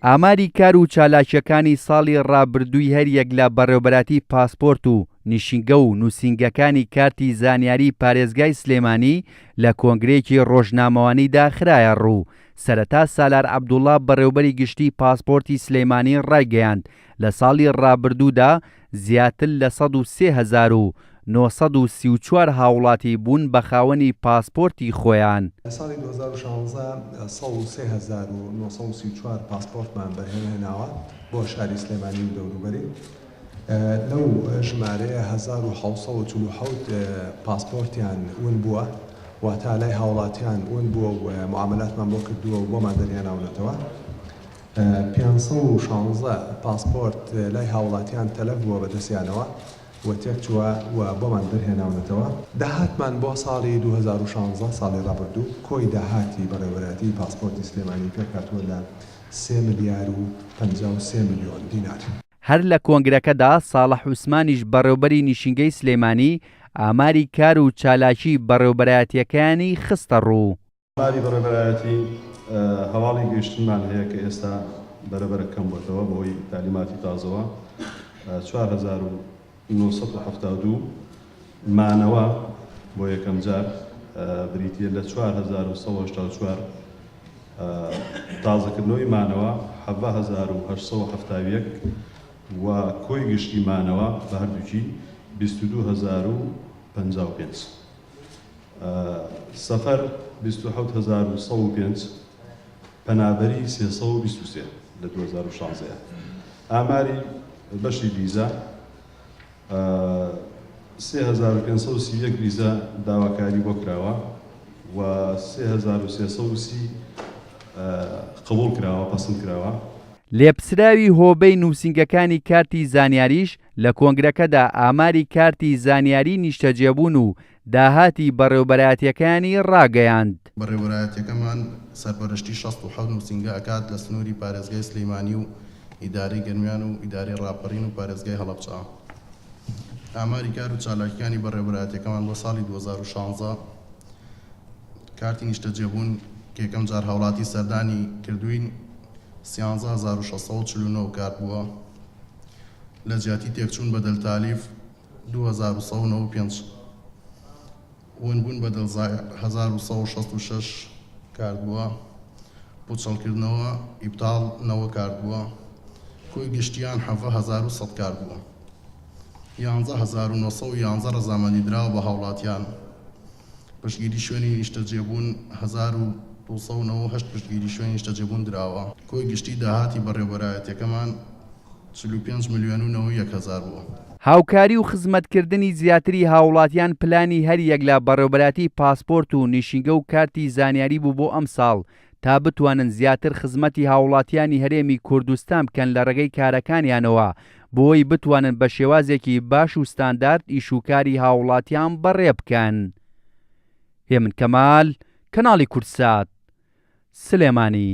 ئاماری کار و چالاکییەکانی ساڵی ڕابردووی هەریەک لە بەڕێوەبەرایەتی پاسپۆرت و نیشینگە و نووسینگەکانی کارتی زانیاری پارێزگای سلێمانی لە کۆنگرەیەکی ڕۆژنامەوانیدا خرایەڕوو. سەرەتا سالار عەبدوڵا بەڕێوبەری گشتی پاسپۆرتی سلێمانی ڕایگەیاند، لە ساڵی ڕابردوودا زیاتر لە 103,934 هاوڵاتی بوون بە خاوەنی پاسپۆرتی خۆیان. لە ساڵی 2016 103934 پاسپۆرتمان بەرهەم هێناوە بۆ شاری سلێمانی و دەوروبەری، لەو ژمارەیە 1747 پاسپۆرتیان ون بووە، واتا لای هاوڵاتیان ون بووە و موعامەلاتمان بۆ کردووە و بۆمان دەرهێناونەتەوە. 516 پاسپۆرت لای هاوڵاتیان تەلەف بووە بەدەستیانەوە و تێکچووە و بۆمان دەرهێناونەتەوە. داهاتمان بۆ ساڵی 2016، ساڵی ڕابردوو، کۆی داهاتی بەڕێوەبەرایەتیی پاسپۆرتی سلێمانی پێکهاتووە لە سێ ملیار و 53 ملیۆن دینار. هەر لە کۆنگرەکەدا ساڵح عوسمانیش بەڕێوبەری نیشینگەی سلێمانی ئاماری کار و چالاکیی بەڕێوبەرایەتییەکەیانی خستەڕوو. ئاماری بەڕێوبەرایەتی هەواڵی گەیشتنمان هەیە کە ئێستا بەرە بەرە کەم بۆتەوە بەهۆی تالیماتی تازەوە 4972 مانەوە بۆ یەکەم جار بریتیە لە 4184 تازەکردنەوەی مانەوە 17871 و کۆی گشتی مانەوە بە هەردووکی 22055 سەفەر 27105 پەنابەری 323 لە 2016 ئاماری بەشی ڤیزا 3531 ڤیزا داواکاری بۆ کراوە و 3330 قبوڵ کراوە، پەسند کراوە. لێپسراوی هۆبەی نووسینگەکانی کارتی زانیاریش لە کۆنگرەکەدا ئاماری کارتی زانیاری نیشتەجێبوون و داهاتی بەڕێوبەرایەتیەکەیانی ڕاگەیاند. بەڕێوەرایەتیەکەمان سەرپەرشتی 67 نووسینگە ئەکات لە سنووری پارێزگای سلیمانی و ئیدارەی گەرمیان و ئیدارەی ڕاپەڕین و پارێزگای هەڵەبجە. ئاماری کار و چالاکیەکانی بەڕێوەبەرایەتیەکەمان بۆ ساڵی 2016 کارتی نیشتەجێبوون کە یەکەم جار هاوڵاتی سەردانی کردووین 13649 کارت بووە لە جیاتی تێکچوون بەدەل تالیف 2195 ونبوون بەدەل زایع 1166 کارت بووە پوچەڵکردنەوە ئیبتاڵ 90 کارت بووە کۆی گشتیان 17100 کارت بووە 11911 ڕەزامەندی دراوە بە هاوڵاتیان پشتگیری شوێنی نیشتەجێبوون 1298 پشتگیری شوێنی نیشتەجێبوون دراوە. کۆی گشتی داهاتی بەڕێوەبەرایەتیەکەمان 45 ملیۆن و 91 هەزار بووە. هاوکاری و خزمەتکردنی زیاتری هاوڵاتیان پلانی هەریەک لە بەڕێوبەرایەتی پاسپۆرت و نیشینگە و کارتی زانیاری بوو بۆ ئەمساڵ تا بتوانن زیاتر خزمەتی هاوڵاتیانی هەرێمی کوردستان بکەن لە ڕێگەی کارەکانیانەوە بۆی بتوانن بە شێوازێکی باش و ستاندارد ئیش و کاری هاوڵاتیان بەڕێبکەن. هێمن کەمال، کەناڵی کوردسات، سلێمانی.